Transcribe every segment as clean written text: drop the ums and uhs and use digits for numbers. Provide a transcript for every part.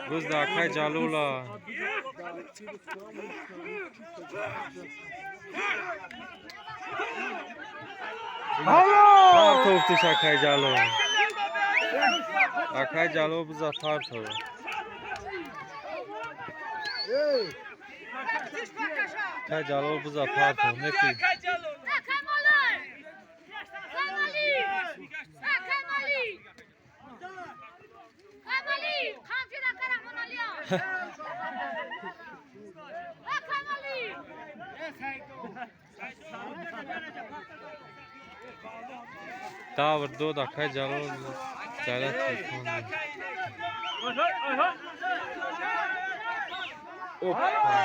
Бузда акай Ҷалола. Партофтиш акай Ҷалол. Акай Ҷалол буза партов. Акай Ҷалол буза партов. Неки. Давр дод акай Ҷалол ҷала телефон. Опа.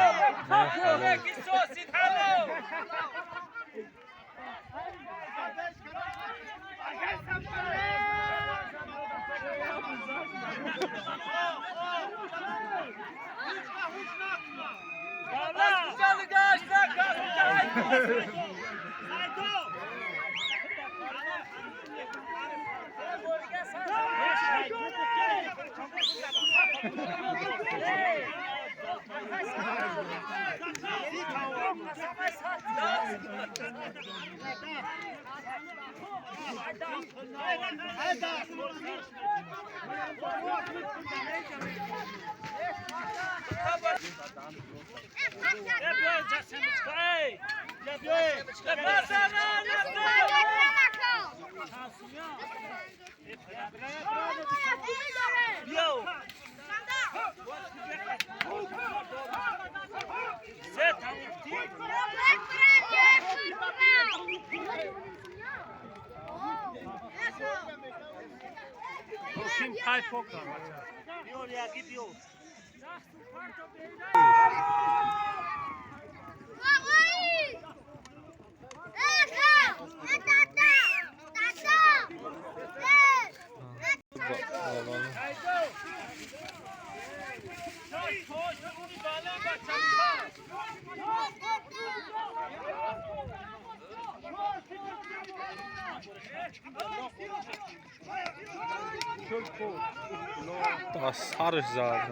Да сарш зад.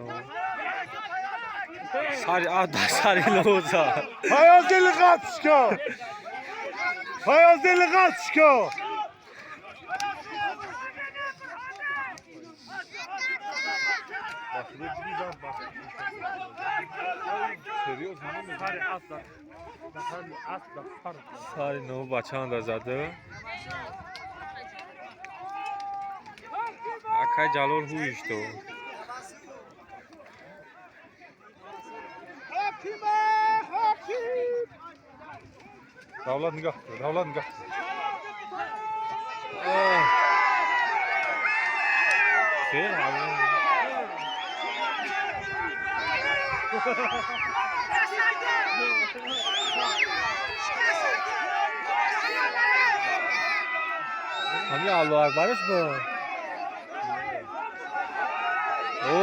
Сари а да сари лоза. Фаёздил Гацко! Фаёздил Гацко! Сари но бачанда зада. Акай Ҷалол ҳуиш до. Давлат нигоҳ кун, давлат нигоҳ кун. Хел ҳамон. Ҳами Аллоҳ акбарш бо. О!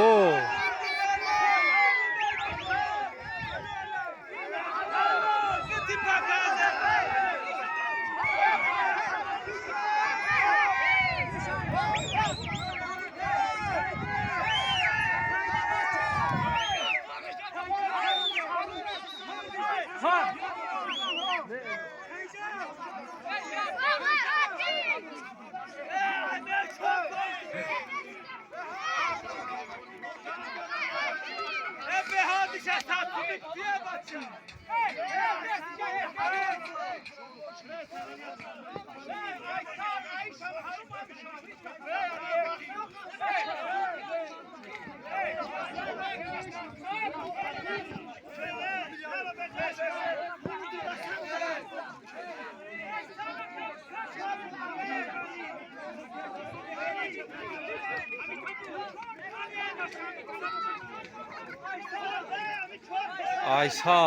Айса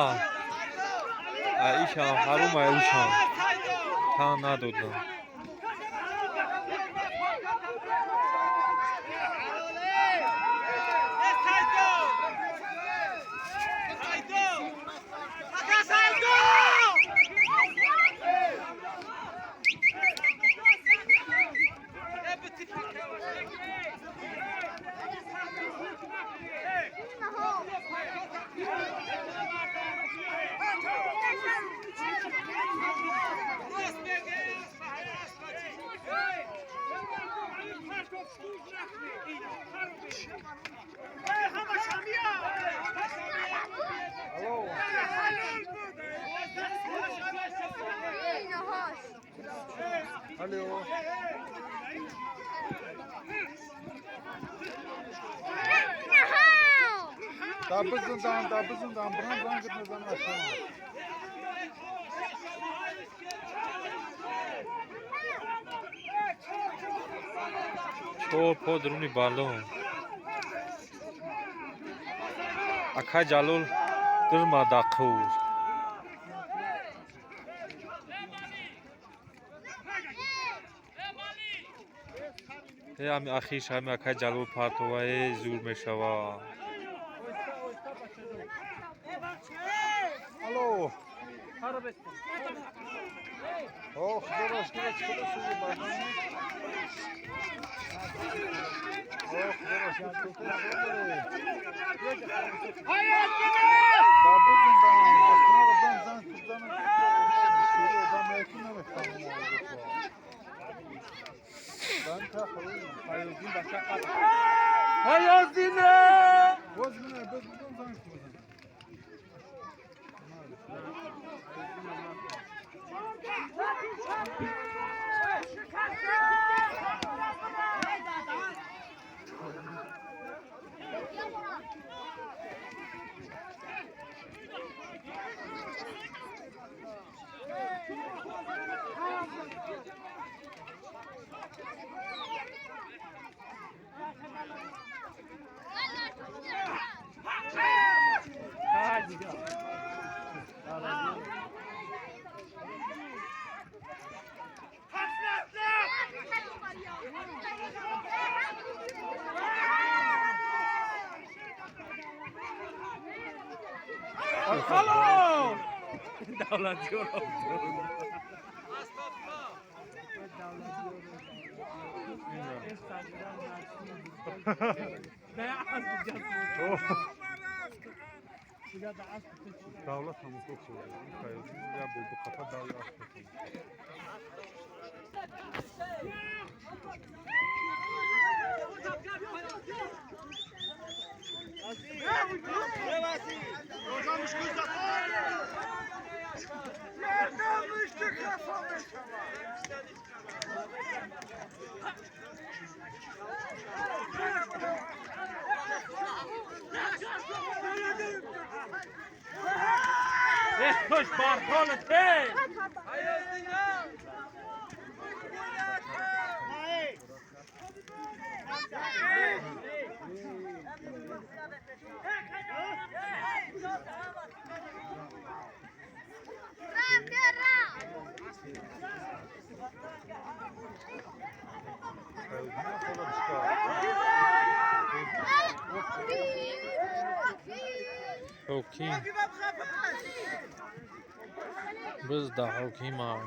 Аиша ҳарум Аиша та надодам. Алло. Da bızın bıran gitmez aşağı. Чор по дуруни балон. Акай Ҷалол дирма дақур. Ами ахиш ами акай Ҷалол партовае зур мешава. Алло. О, худо шукр, чӣ сузи барнома. О, худо шукр, Давлат ҳамон қафа давлат. خوش بارکان تی Окей. Biz da hokima.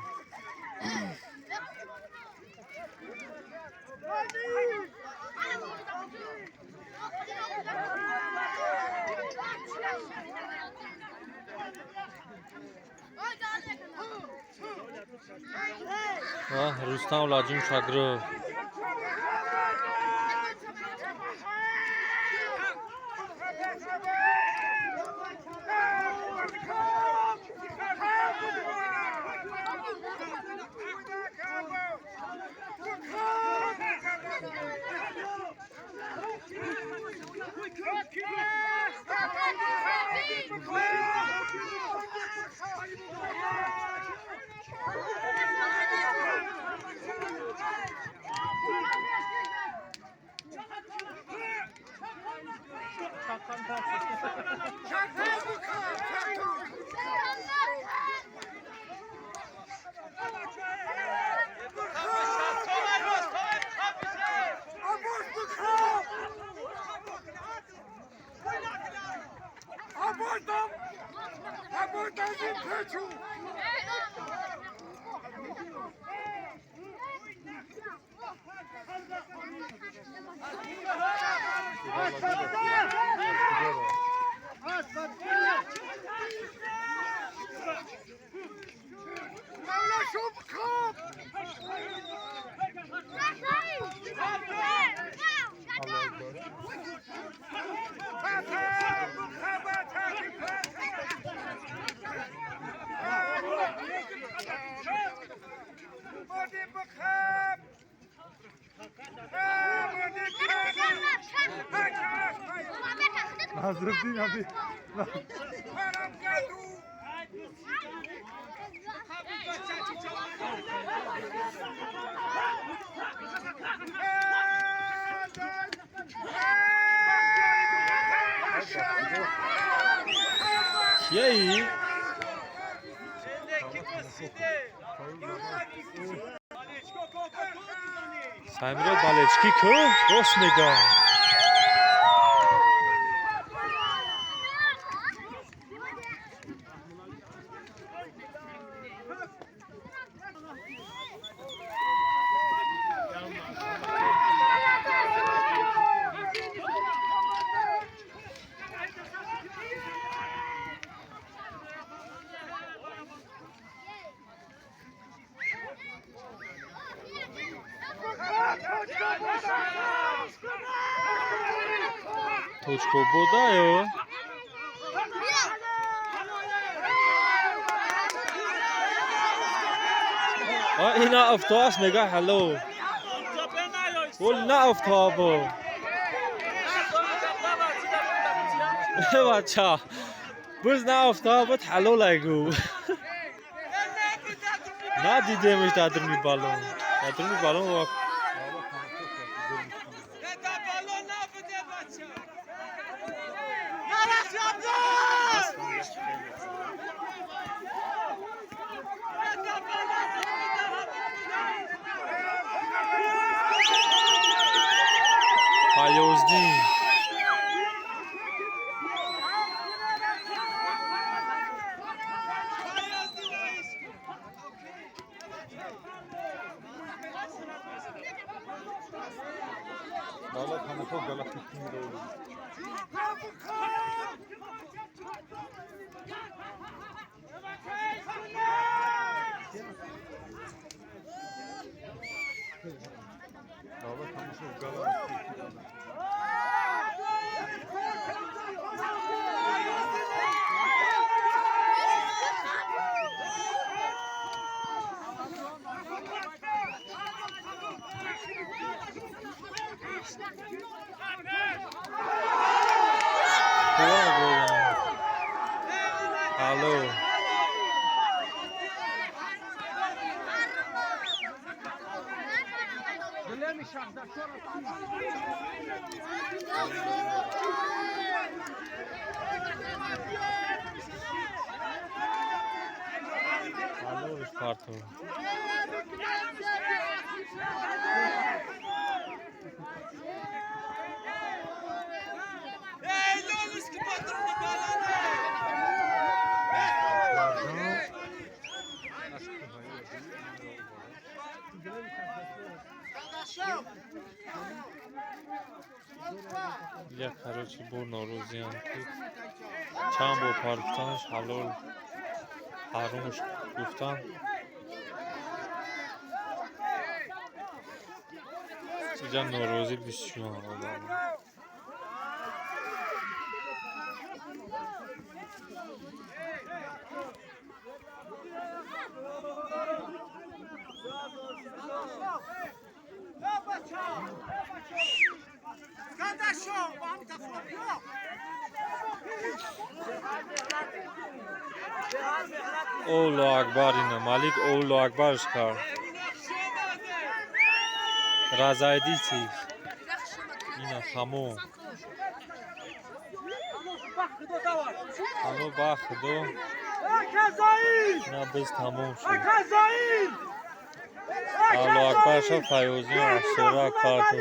Рустам Ладжун Шагров. Назруддин аби. Кияи? Саймирод балечки ку? Рост мега. Точкобода ё? А ина афтоас мега ҳалло. Гол на афтобо. Бача. Буз на афтобот ҳалло лагу. Надидемш дар дуруни балон. Дар дуруни балон ва Файёздин. Бала тамошо галактики мироли. Бала тамошо галактики. Алло. Алло, Спарту. Я, короче, бо норӯзиам ки чанд бор партофтанаш ҳалол ҳарумш гуфтан. Иҷа норозӣ бисёр одам. Олло акбар, ина Малик Олло акбарш кард. Разойдитесь. Ина тамом. Ано ба худо. Ина биз тамом шуд. Алло акбарша Файёзӣ афсора кард.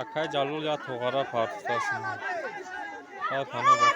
Акай Ҷалол як тоғара партофтааст. Пано ба